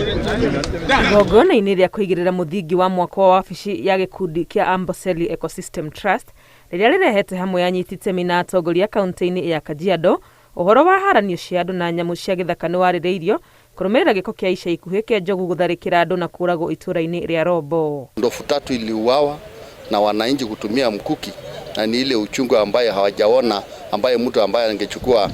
Igongona-inĩ rĩa kũigĩrĩra mũthingi wa mwako wa wabici ya gĩkundi kĩa Amboseli Ecosystem Trust rĩrĩa rĩrehete hamwe anyiti itemi na atongoria kaunti-inĩ ya Kajiado, ũhoro wa haranio cia andũ na nyamũ cia gĩthaka nĩ warĩrĩirio kũrũmĩrĩra gĩko kĩa ica ikuhĩ kĩa njogu gũtharĩkĩra andũ na kũũragwo itũũra-inĩ rĩa Rombo. Ndovu tatu iliuawa na wananchi kutumia mkuki, na ni ile uchungu ambaye hawajaona, ambaye mtu ambaye angechukua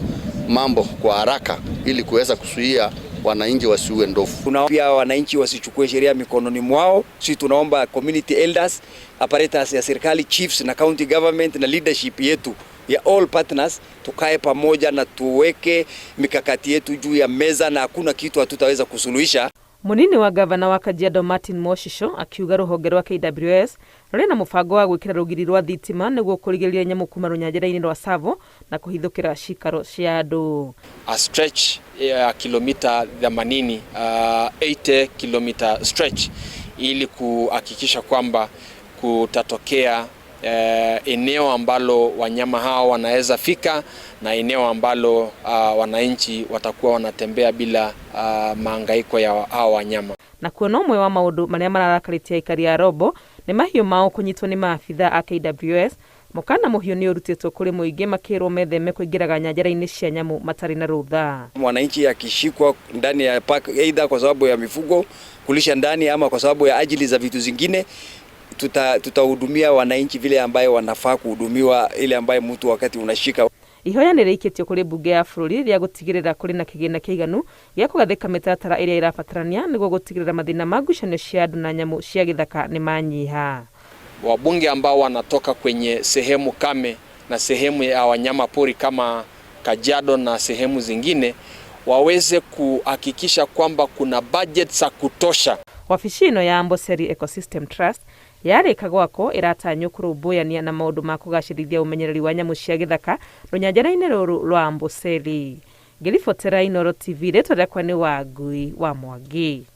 mambo kwa haraka ili kuweza kuzuia wananchi wasiue ndovu. Tuna pia wananchi wasichukue sheria mikononi mwao. Sisi tunaomba community elders, apparatus ya serikali, chiefs na county government na leadership yetu ya all partners tukae pamoja na tuweke mikakati yetu juu ya meza, na hakuna kitu hatutaweza kusuluhisha. Munini wa gavana wa Kajiado Martin Moshisho akiuga rũhonge rwa KWS rũrĩ na mũbango wa gwĩkĩra rũgiri rwa thitima nĩguo kũrigĩrĩria nyamũ kuma rũnyanjara-inĩ rwa Tsavo na kũhithũkĩra cikaro cia andũ. A stretch ya kilomita 80, 80 kilomita stretch ili kuhakikisha kwamba kutatokea eneo ambalo wanyama hao wanaweza fika na eneo ambalo wananchi watakuwa wanatembea bila mahangaiko ya hao wanyama. Na kuona ũmwe wa maũndũ marĩa mararakarĩtie aikari a Rombo nĩ mahiũ mao kũnyitwo nĩ maabitha a KWS. Mũkana mũhiũ nĩ ũrutĩtwo kũrĩ mũingĩ makĩrwo metheme kũingĩraga nyanjara-inĩ cia nyamũ matarĩ na rũtha. Mwananchi akishikwa ndani ya park, either kwa sababu ya mifugo kulisha ndani ama kwa sababu ya ajili za vitu zingine, tutahudumia wananchi vile ambayo wanafaa kuhudumiwa, ile ambaye mtu wakati unashika. Ihoya nĩ rĩikĩtio kũrĩ mbunge ya bũrũri rĩa gũtigĩrĩra kũrĩ na kĩgĩna kĩiganu gĩa kũgathĩka mĩtaratara ĩrĩa ĩrabatarania nĩguo gũtigĩrĩra mathĩna ma ngucanio cia andũ na nyamũ cia gĩthaka nĩ manyiha. Wabunge ambao wanatoka kwenye sehemu kame na sehemu ya wanyama pori kama Kajiado na sehemu zingine waweze kuhakikisha kwamba kuna budget za kutosha. Wabici ĩno ya Amboseli Ecosystem Trust yarĩka gwakwo ĩratanywo kũrũmbũyania na maũndũ ma kũgacĩrithia ũmenyereri wa nyamũ cia gĩthaka rũnyanjara-inĩ rũrũ rwa Amboseli. Ngĩribotera Inooro TV, rĩtwa rĩakwa nĩ Wangui wa Mwangi.